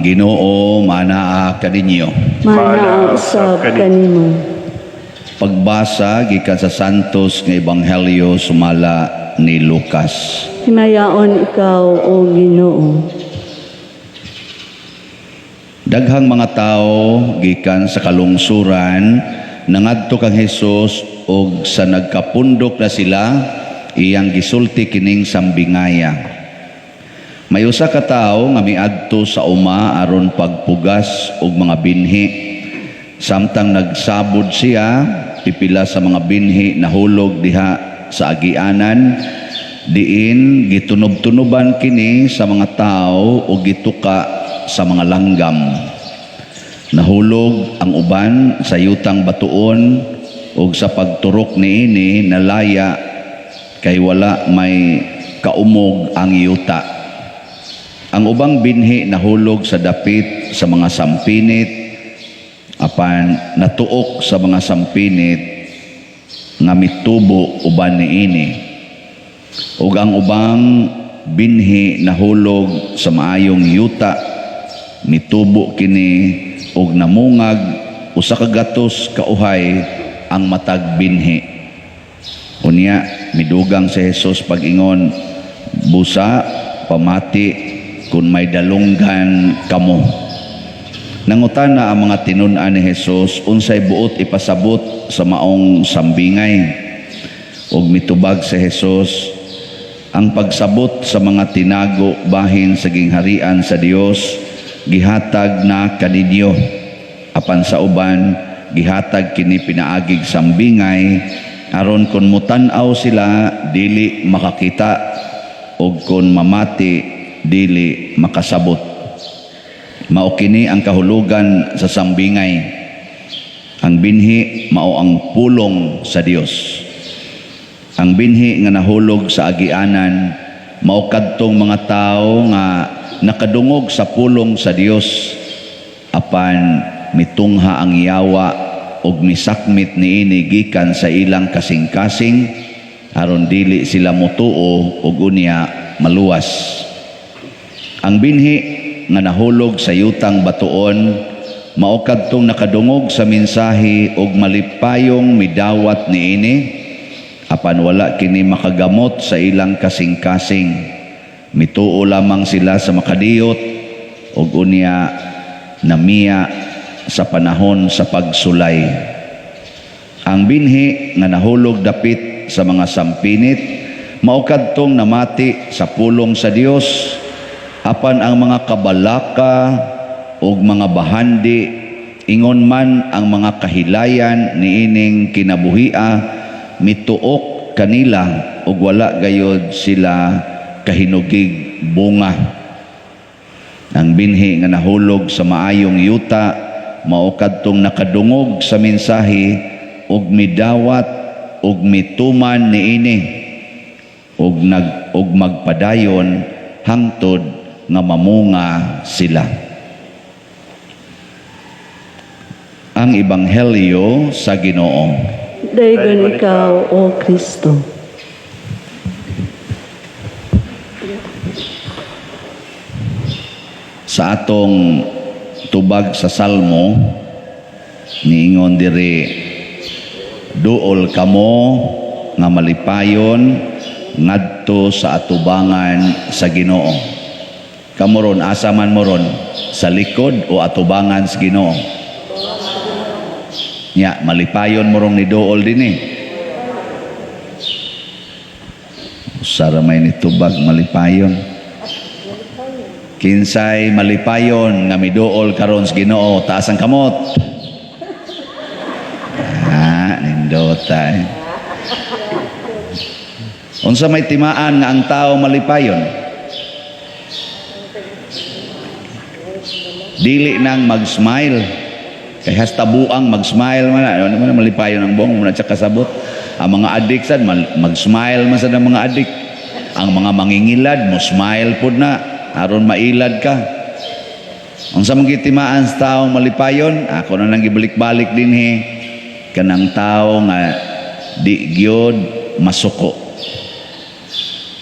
Ginoo manaa kaninyo. Manaa usab kanimo. Pagbasa gikan sa Santos nga Ebanghelyo sumala ni Lucas. Himayaon ikaw, O Ginoo. Daghang mga tao gikan sa kalungsuran nangadto kang Hesus og sa nagkapundok na sila, iyang gisulti kining sambingaya. May usa ka tawo nga miadto sa uma aron pagpugas og mga binhi. Samtang nagsabod siya, pipila sa mga binhi nahulog diha sa agianan, diin gitunob-tunoban kini sa mga tao ug gituka sa mga langgam. Nahulog ang uban sa yutang batuon ug sa pagturok niini nalaya kay wala may kaumog ang yuta. Ang ubang binhi nahulog sa dapit sa mga sampinit, apan natuok sa mga sampinit nga mitubo uban niini. Ug ang ubang binhi nahulog sa maayong yuta, mitubo kini ug namungag 100 ka uhay ang matag binhi. Unya midugang si Jesus pag-ingon, "Busa, pamati kung may dalunggan kamo." Nangutana ang mga tinun-an ni Jesus unsay buot ipasabot sa maong sambingay. Ug mitubag si Jesus, "Ang pagsabot sa mga tinago bahin sa gingharian sa Dios gihatag na kaninyo. Apan sa uban gihatag kini pinaagig sambingay, aron kon mutan-aw sila dili makakita, ug kon mamati dili makasabot. Mao kini ang kahulugan sa sambingay. Ang binhi mao ang pulong sa Dios. Ang binhi nga nahulog sa agianan mao kadtong mga tawo nga nakadungog sa pulong sa Dios, apan mitungha ang yawa ug misakmit niini gikan sa ilang kasing-kasing aron dili sila motuo ug unya maluwas. Ang binhi nga nahulog sa yutang batuon mao kadtong nakadungog sa mensahe ug malipayong midawat niini, apan wala kini makagamot sa ilang kasing-kasing. Mituo lamang sila sa makadiyot ug unya namiya sa panahon sa pagsulay. Ang binhi nga nahulog dapit sa mga sampinit mao kadtong namati sa pulong sa Dios, apan ang mga kabalaka ug mga bahandi, ingon man ang mga kahilayan niining kinabuhia, mituok kanila ug wala gayod sila kahinugig bunga. Ang binhi nga nahulog sa maayong yuta mao kadtong nakadungog sa mensahe ug midawat ug mituman niini ug nag ug magpadayon hangtod nga mamunga sila." Ang Ebanghelyo sa Ginoo. Daygon ikaw, O Kristo. Sa atong tubag sa Salmo, niingon diri, "Duol kamo nga malipayon ngadto sa atubangan sa Ginoo." Kamo ron, asa man mo ron, sa likod o atubangan sa Ginoo? Nya, malipayon mo rong ni duol dinhi? Usa ra may nitubag malipayon. Kinsay malipayon nga miduol karon sa Ginoo, taas ang kamot. Ah, nindota eh. Unsa may timaan nga ang tao malipayon? Dili nang mag-smile. Kay hasta buang mag-smile man na. Ano man malipayon ang buong, man siya kasabot. Ang mga adik sad mag-smile man sad ang mga adik. Ang mga mangingilad mo smile pod na aron mailad ka. Unsa man gitimaan sa taong malipayon? Ako na lang gibalik-balik dinhi, kanang tao nga di gyud masuko.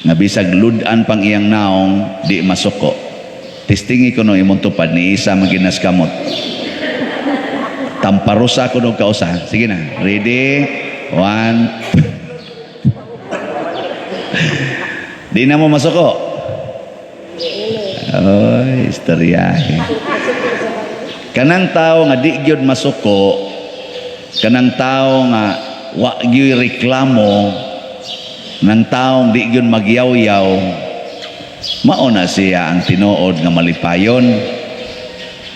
Nga bisag lud-an pang iyang naong, di masuko. Testingi ko no imong tupad ni isa maginas kamot. Tamparosa ko no kausa. Sige na. Ready? One. Di na mo masuko. Oy, istoryahe. Kanang tao nga di gyud masuko, kanang tao nga wa gyud reklamo, nang taong di gyud magyaw-yaw, mao na siya ang tinuod nga malipayon.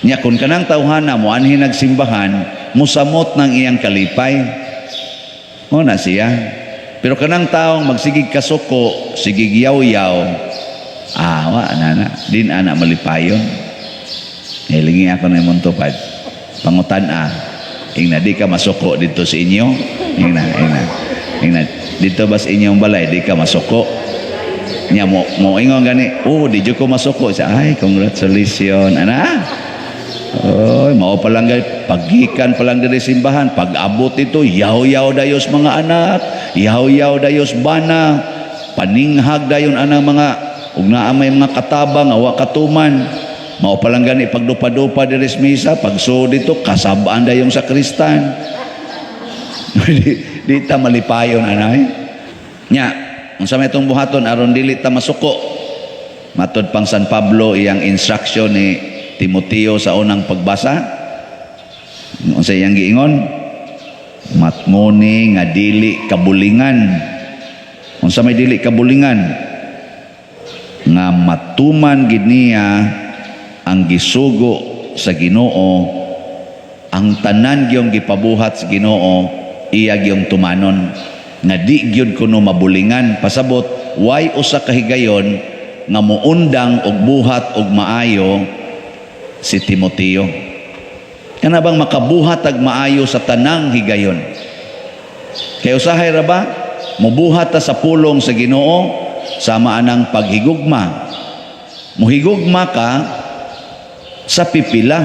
Nya kun kanang tawhana mo anhi nagsimbahan, musamot ng iyang kalipay. Mao na siya. Pero kanang taong magsigig kasuko, sigig yaw-yaw, wa na na, din ana malipayon. Hilingi ako na imong tupad. Pangutan ah. Ingna di ka masuko dito sa inyo. Ingna, ingna. Ingna dito ba sa inyong balay di ka masuko? Nya mo mo ingon gani, "Oh, di jud ko masuko." Sa ay, congratulations ana. Oy, mao pa lang gani, paggikan pa lang diri simbahan, pag abot ito, yaw-yaw dayos mga anak, yaw-yaw dayos bana, paninghag dayon anang mga ug naa may mga katabang nga wa katuman. Mao pa lang gani pagdupa-dupa diri sa misa, pagsuod dito kasabaan dayong sakristan. Di ta malipayon anay. Nya, unsa may itong buhaton aron dili ta masuko? Matod pang San Pablo, iyang instruction ni Timoteo sa unang pagbasa. Unsa iyang giingon? Matngoni nga dili kabulingan. Unsa may dili kabulingan? Nga matuman gid niya ang gisugo sa Ginoo, ang tanan gyong gipabuhat sa Ginoo iya gyong tumanon, nga di gyud kuno mabulingan. Pasabot, way usa ka higayon nga muundang og buhat og maayo si Timoteo. Kana bang makabuhat og maayo sa tanang higayon? Kay usahay ra ba mubuhat ta sa pulong sa Ginoo, sama anang paghigugma. Muhigugma ka sa pipila.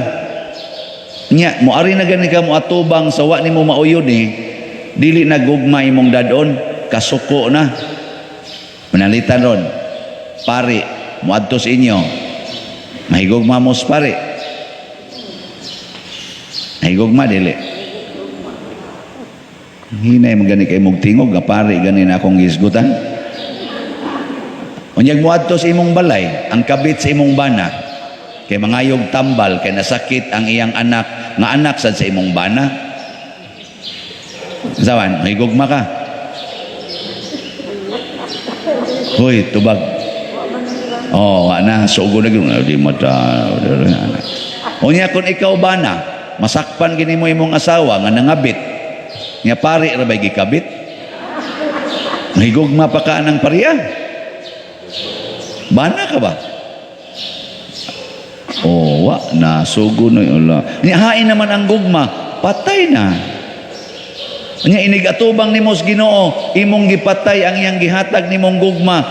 Nya moari na gani ka moatubang sa wa nimo mauyon ni, dili na gugma imong dadon, kasuko na. Manalitan ron, pare moadto sa inyo, mahigugma mo sa pare? Mahigugma dili? Hinay man gani kay mong tingog nga pare gani na akong gisgutan. Unyag moadto sa imong balay ang kabit sa imong bana kay mangayog tambal kay nasakit ang iyang anak, nga anak sad sa imong bana. Sawan, mahigugma ka? Hoy, tubag. Oh, wa na sugo na gyud di mata. Unya kun ikaw bana, masakpan gini mo imong asawa nga nangabit. Nya pare ra bay gikabit? Mahigugma pa ka anang pariya? Bana ka ba? Oh, wa na sugo na wala. Nya hain naman ang gugma, patay na. Nya inig atubang nimo sa Ginoo, imong gipatay ang iyang gihatag nimong gugma,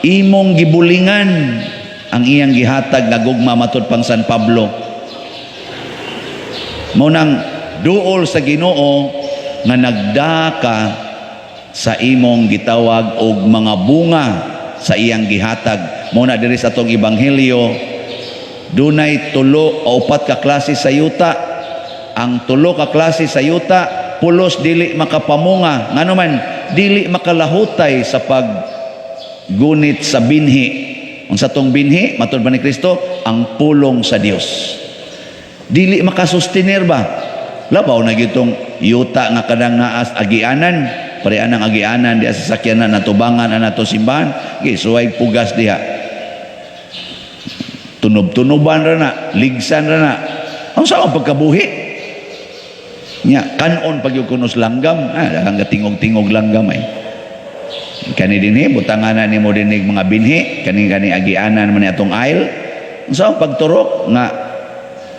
imong gibulingan ang iyang gihatag nga gugma, matud pang San Pablo. Mao nang duol sa Ginoo nga nagdaka sa imong gitawag og mga bunga sa iyang gihatag. Mao na diri sa atong ebanghelyo, dunay tulo o upat ka klase sa yuta. Ang tulo ka klase sa yuta pulos dili makapamunga, ngano man dili makalahutay sa paggunit sa binhi. Unsa tong binhi? Matud ba ni Kristo, ang pulong sa Dios. Dili makasustenir ba? Labaw na gitong yuta nga kadang naas agianan, parean ang agianan diha sa sakyanan natubangan ang ato simbahan, gisuway pugas diha, tunob-tunoban ra na, ligsan ra na. Ang sa ang pagkabuhi nya, kanon pag yung kunos langgam, daghang tingog-tingog langgam ay kani dinhi, butanganan nimo dinhi mga binhi, kani kani agianan man ni atong aisle. Unsa ang pagturok nga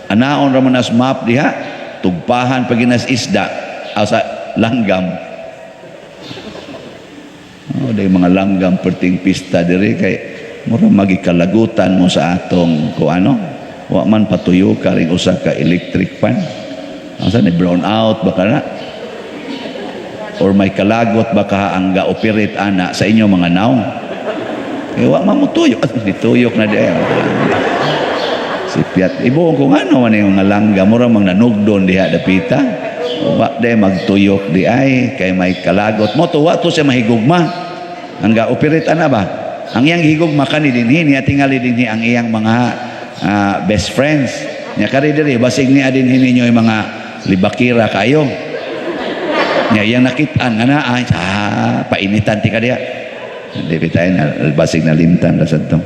anaon ra man as map diha, tugpahan pag ginas isda sa langgam. Oh, day mga langgam perting pista diri kay mura magikalagutan mo sa atong kuano. Wa man patuyo ka ring usa ka electric fan. Asa ni brown out baka na? Or may kalagot baka ang ga-operate ana sa inyo mga naong. Eh, wa man mo tuyok. At dituyok na di. Sipyat. Ibuong ko ngano man yung nga langga, mura mang nanugdon diha dapita. Wa day magtuyok di ay kay may kalagot. Mo to wa to siya mahigugma. Ang ga-operate ana ba? Ang iyang higugma kani dinhi, niya tingali dinhi ang iyang mga best friends. Nya kari diri basig niya dinhi ninyo yung mga libakira kayo. Nya iyang nakitaan nga naa ay painitan ti ka diha. Di bitay na basig na limtan ra sad to.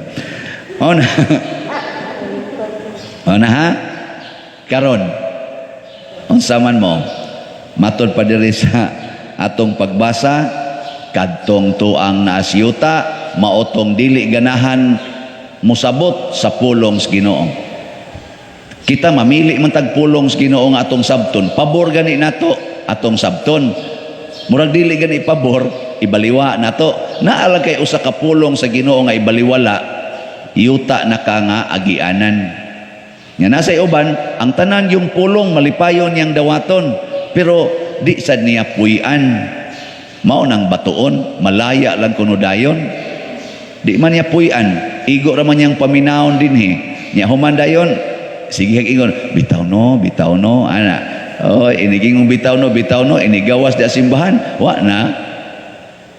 O na. O na ha? Karon unsa man mo matod pa diri sa atong pagbasa, kadtong tuang naasyuta maotong dili ganahan musabot sa pulong sa Ginoo. Kita mamili man tag pulong sa Ginoo nga atong sabton. Pabor gani nato atong sabton. Murag dili gani pabor, ibaliwa nato. Naa lang kay usa ka pulong sa Ginoo nga ibaliwala, yuta na ka nga agianan. Nga nasa uban, ang tanan yung pulong malipayon niyang dawaton, pero di sad niya puy-an. Mao nang batuon, malaya lang kuno dayon. Di man niya puy-an, igo ra man niyang paminawon dinhi. Nya human dayon, sige kag ingon, bitaw no, ana. Oh, inigingong bitaw no, inigawas di simbahan, wa na.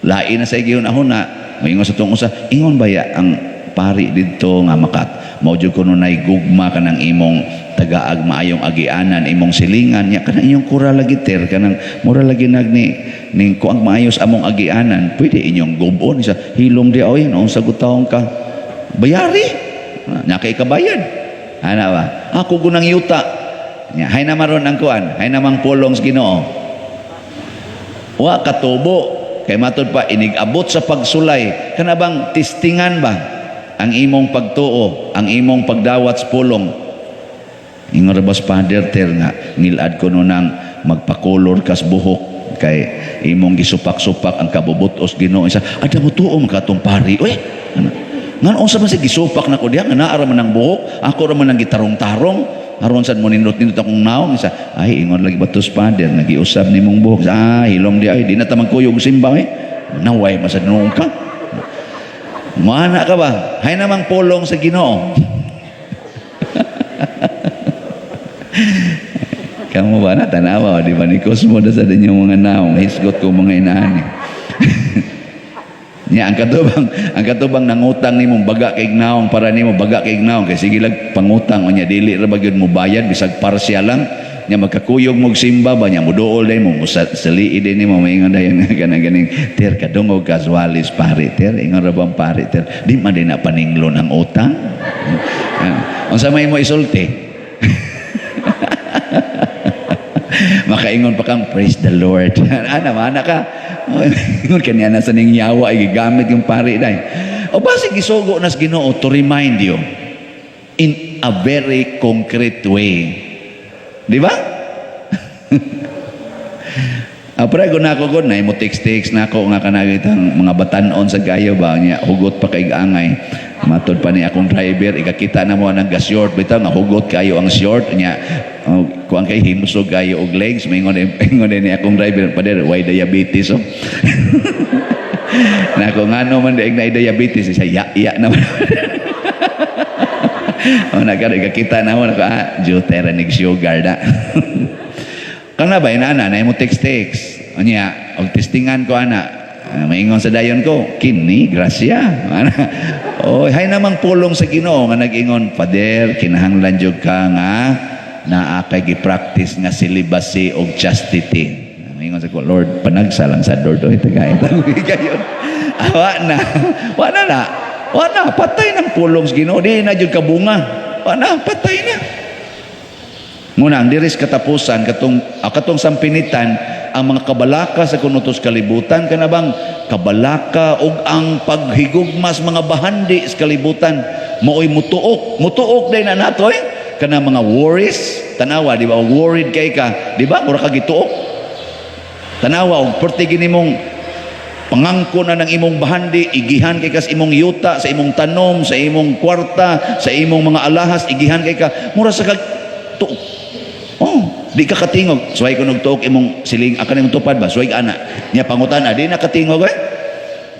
Lain na sa gihuna-huna. Moingon sa tong usa, ingon baya ang pari didto nga makat mao jud kuno nay gugma kanang imong tagaag maayong agianan imong silingan nya kanang inyong kura lagi ter kanang mura lagi nag ni ning kuang maayos among agianan, pwede inyong gubon sa hilom di oy noong sagutawon ka bayari nya kay kabayad ana ba ako gunang yuta nya hay na maron ang kuan, hay namang pulong sa Ginoo wa katubo kay matud pa inig-abot sa pagsulay. Kana bang testingan ba ang imong pagtuo, ang imong pagdawat sa pulong? Ingon ra bas Father Ter nga ngilad ko no nang magpakolor kas buhok kay imong gisupak-supak ang kabubutos Ginoo isa ada mo tuo man katong pari oy. Ano ngan unsa man si gisupak nako diha nga naa ra man ang buhok, ako ra man ang gitarong-tarong aron sad mo nindot-nindot akong naong isa. Ay, ingon lagi batos Father nagiusab nimong buhok. Ah, hilom di ay di na ta magkuyog simba eh, naway masad noon ka. Mana ka ba? Hay namang pulong sa Ginoo. Kamu ba na tanawa di ba ni Cosmo na sa inyong mga naong hisgot ko mga inaani. Nya ang katubang nangutang nimo baga kay naong para nimo baga kay naong kay sige lag pangutang, unya dili ra ba gyud mo bayad bisag partial lang. Nya magkakuyog mo simba ba, nya muduol day mo musali din nimo, maingon dayon nga kanang ganing ter kadungog casualis pare ter ingon ra bang pare ter di man din na paninglon ang utang. Ah, unsa may mo isulti? Makaingon pa kang praise the Lord. Ana mana ka ingon kanya na sa ning yawa ay gigamit yung pari day o basi gisugo nas Ginoo to remind you in a very concrete way. Di ba? Ah, pre, na ako gud na mo text-text na ako nga kanagitang mga batanon sa gayo ba niya hugot pa kay angay. Matod pa ni akong driver ikakita na mo ang gas short bitaw nga hugot kayo ang short niya. Oh, kuan kay himsog kayo og legs, maingon ingon ni akong driver, "Pader, why diabetes?" Oh. Nako ngano man diay na diabetes siya ya ya naman. Oh, nagkaro ikakita na mo nako, ah, duty ra nig sugar na. Kana ba inana na mo text text. Unya, og testingan ko ana. Ah, maingon sa dayon ko, kini grasya. Ana. Oy, hay namang pulong sa Ginoo nga nag-ingon, "Father, kinahanglan jud ka nga naa kay gi-practice nga celibacy og chastity." Maingon sa ko, "Lord, panagsa lang sa Lord oy tagay." Kayo. Wa na. Wa na na. Wa na, patay ng pulong sa Ginoo, di na jud kabunga. Wa na, patay na. Muna, ang diris katapusan, katong sampinitan, ang mga kabalaka sa kunutos kalibutan, kana bang kabalaka og ang paghigugmas mga bahandi sa kalibutan, maoy mutuok, mutuok day na nato eh. Kana mga worries, tanawa, di ba? Og worried kay ka, di ba? Mura ka gituok. Tanawa, og perti gini mong pangangko na ng imong bahandi, igihan kay ka sa imong yuta, sa imong tanom, sa imong kwarta, sa imong mga alahas, igihan kay ka, mura sa kag tuok. Oh, di ka katingog. Suway ko tuok imong siling, akan imong tupad ba? Suway ana. Nya pangutana, di na katingog eh.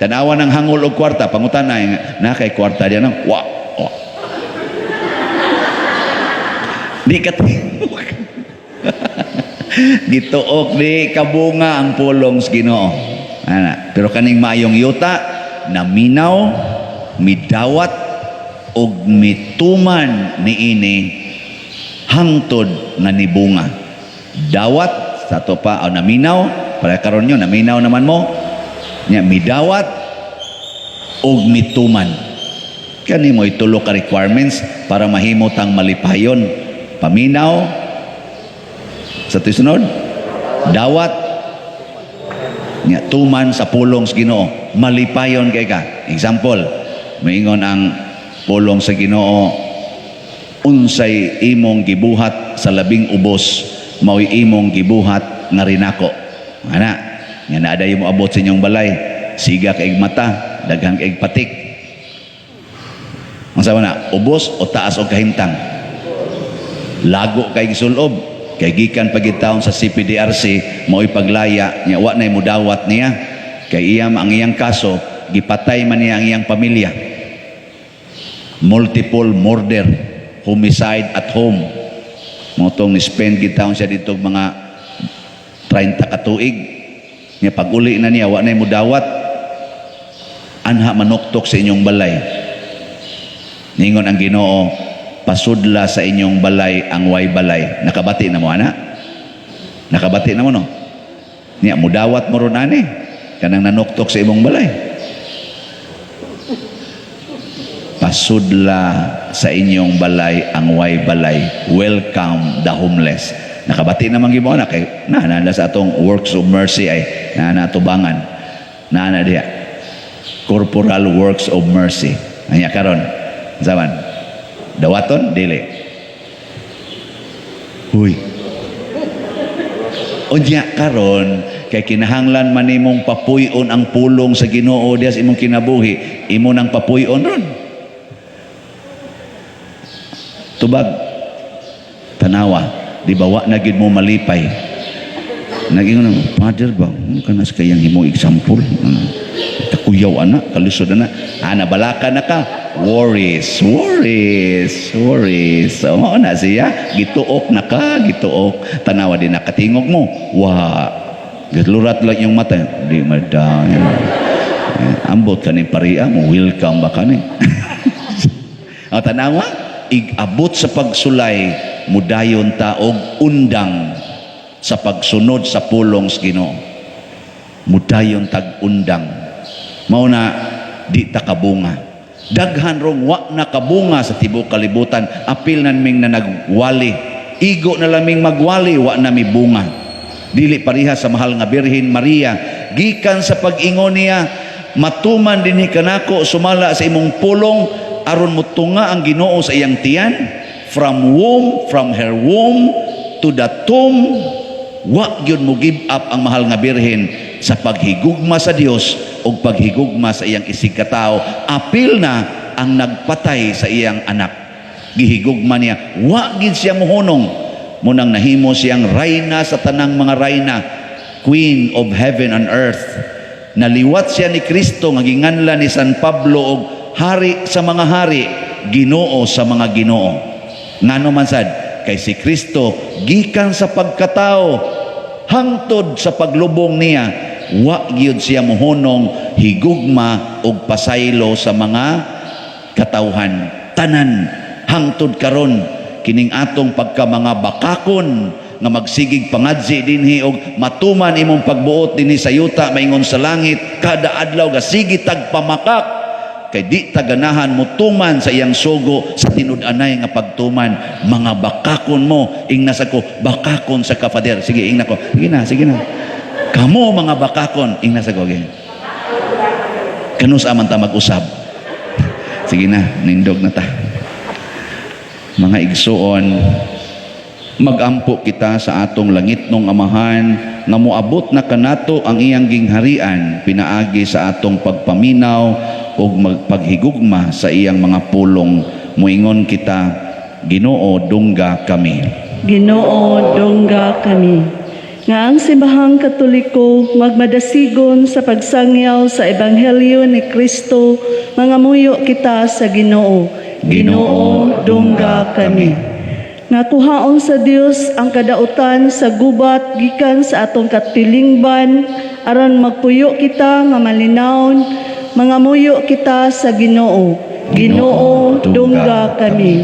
Tanawa ng hangol og kwarta, pangutana, na kay kwarta diyan nang, wa, wa. Di ka gituok, di kabunga ang pulong sa Ginoo. Ana, pero kaning maayong yuta naminaw, midawat ug mituman niini hangtod nga nibunga. Dawat sa to pa o naminaw para karon nyo naminaw naman mo nya, midawat ug mituman. Kani mo itulo ka requirements para mahimo tang malipayon: paminaw, sa tisunod dawat nya tuman sa pulong sa Ginoo, malipayon kay ka. Example, moingon ang pulong sa Ginoo, "Unsay imong gibuhat sa labing ubos, mao'y imong gibuhat nga rinako." Ana nga naa mo abot sa inyong balay, siga kaig mata, daghan kaig patik. Unsa man na, ubos o taas og kahimtang? Lago kay gisulob kay gikan pa taon sa CPDRC, mao'y paglaya niya, wa nay mudawat niya kay iya ang iyang kaso, gipatay man niya ang iyang pamilya, multiple murder, homicide at home. Mao tong ni spend gid taon siya dito mga 30 ka tuig niya. Pag uli na niya, wa nay mudawat. Anha manuktok sa inyong balay, ningon ang Ginoo, "Pasudla sa inyong balay ang way balay." Nakabati na mo ana? Nakabati na mo, no? Niya mudawat mo ron ani kanang nanuktok sa imong balay. "Pasudla sa inyong balay ang way balay." Welcome the homeless. Nakabati naman gyud mo ana kay na na sa atong works of mercy ay na natubangan na na diha, corporal works of mercy. Anya karon zaman dawaton dili. Huy, unya karon kay kinahanglan man nimong papuy-on ang pulong sa Ginoo diha sa imong kinabuhi, imo nang papuy-on ron. Tubag, tanawa, di ba wa na gid mo malipay? Nag-ingon na, "Father ba, ano ka na sa kayang himong example? Ano, kakuyaw ana, kalisod ana." Ana, balaka na ka. Worries, worries, worries. So, mao na siya. Gituok na ka, gituok. Tanawa din nakatingog mo. Wa. Gitlurat lang yung mata. Di mada. Eh, ambot ka ni paria mo, welcome ba ka ni? Ang tanawa, igabot sa pagsulay, mudayon ta og undang sa pagsunod sa pulong sa Ginoo. Mudayon tag undang. Mao na di ta kabunga. Daghan rong wa na kabunga sa tibuok kalibutan, apil na ming na nagwali. Igo na laming magwali, wa na mi bunga. Dili pareha sa mahal nga Birhen Maria, gikan sa pag-ingon niya, "Matuman dinhi kanako sumala sa imong pulong," aron mutunga ang Ginoo sa iyang tiyan, from womb, from her womb to the tomb, wa gyud mo give up ang mahal nga Birhen sa paghigugma sa Dios ug paghigugma sa iyang isigkatao, apil na ang nagpatay sa iyang anak. Gihigugma niya, wa gid siya mohunong. Munang nahimo siyang rayna sa tanang mga rayna, Queen of heaven and earth. Naliwat siya ni Kristo nga ginganlan ni San Pablo og hari sa mga hari, Ginoo sa mga ginoo. Ngano man sad? Kay si Kristo, gikan sa pagkatao hangtod sa paglubong niya, wa gyud siya mohunong higugma og pasaylo sa mga katawhan tanan. Hangtod karon, kining atong pagka mga bakakon nga magsigig pangadzi dinhi og "Matuman imong pagbuot dinhi sa yuta maingon sa langit," kada adlaw gasigi tag pamakak kay di ta ganahan mutuman sa iyang sugo sa tinud-anay nga pagtuman. Mga bakakon mo. Ingna sa ko, "Bakakon sa ka, Father." Sige, ingna ko. Sige na, sige na. "Kamo mga bakakon." Ingna sa ko, okay. Kanus-a man ta mag-usab? Sige na, nindog na ta. Mga igsuon, magampo kita sa atong langitnong Amahan nga moabot na kanato ang iyang gingharian pinaagi sa atong pagpaminaw ug magpaghigugma sa iyang mga pulong. Moingon kita, "Ginoo, dungga kami." Ginoo, dungga kami. Nga ang Simbahang Katoliko magmadasigon sa pagsangyaw sa Ebanghelyo ni Kristo, mangamuyo kita sa Ginoo. Ginoo, dungga kami. Nga kuhaon sa Dios ang kadautan sa gubat gikan sa atong katilingban aron magpuyo kita nga malinawon, mangamuyo kita sa Ginoo. Ginoo, dungga kami.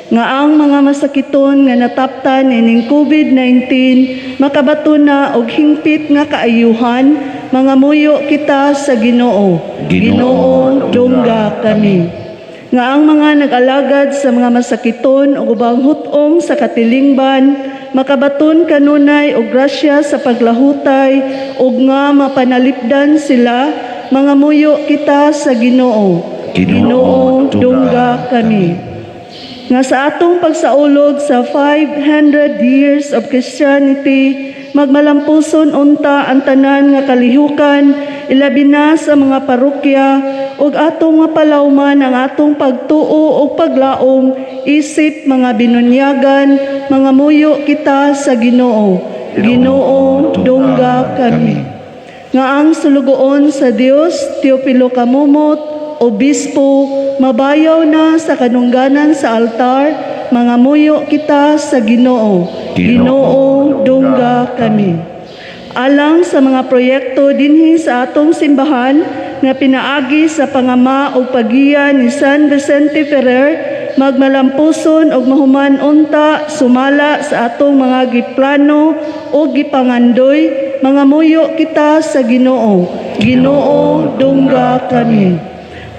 Nga ang mga masakiton nga nataptan ining COVID-19 makabato na og hingpit nga kaayuhan, mangamuyo kita sa Ginoo. Ginoo, dungga kami. Nga ang mga nag-alagad sa mga masakiton ug ubang hut-ong sa katilingban makabaton kanunay og grasya sa paglahutay ug nga mapanalipdan sila, mangamuyo kita sa Ginoo. Ginoo, dungga kami. Nga sa atong pagsaulog sa 500 years of Christianity, magmalampuson unta ang tanan nga kalihukan, ilabi na sa mga parokya, ug atong mapalawman ang atong pagtuo ug paglaom isip mga binunyagan, mangamuyo kita sa Ginoo. Ginoo, dungga kami. Nga ang sulugoon sa Dios, Teopilo Camomot, Obispo, mabayaw na sa kanungganan sa altar, mangamuyo kita sa Ginoo. Ginoo, dungga kami. Alang sa mga proyekto dinhi sa atong simbahan nga pinaagi sa pangama o paggiya ni San Vicente Ferrer, magmalampuson og mahuman unta sumala sa atong mga giplano o gipangandoy, mangamuyo kita sa Ginoo. Ginoo, dungga kami.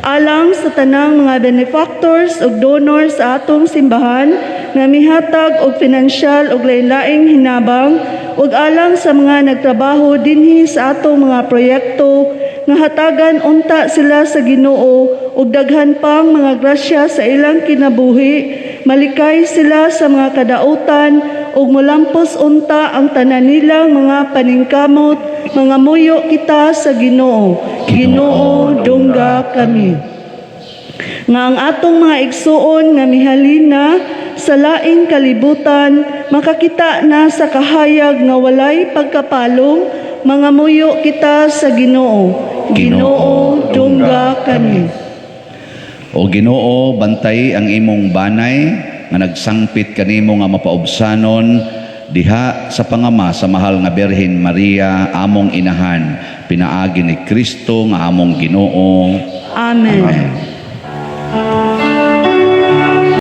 Alang sa tanang mga benefactors ug donors sa atong simbahan nga mihatag og pinansyal ug lain-laing hinabang ug alang sa mga nagtrabaho dinhi sa atong mga proyekto, nga hatagan unta sila sa Ginoo ug daghan pang mga grasya sa ilang kinabuhi, malikay sila sa mga kadautan ug molampos unta ang tanan nilang mga paningkamot, mangamuyo kita sa Ginoo. Ginoo, dungga kami. Nga ang atong mga igsuon nga mihalin na sa laing kalibutan makakita na sa kahayag nga walay pagkapalong, mangamuyo kita sa Ginoo. Ginoo, dungga kami. O Ginoo, bantay ang imong banay nga nagsangpit kanimo nga mapaubsanon diha sa pangama sa mahal nga Birhen Maria, among inahan, pinaagi ni Kristo nga among Ginoo. Amen. Amen.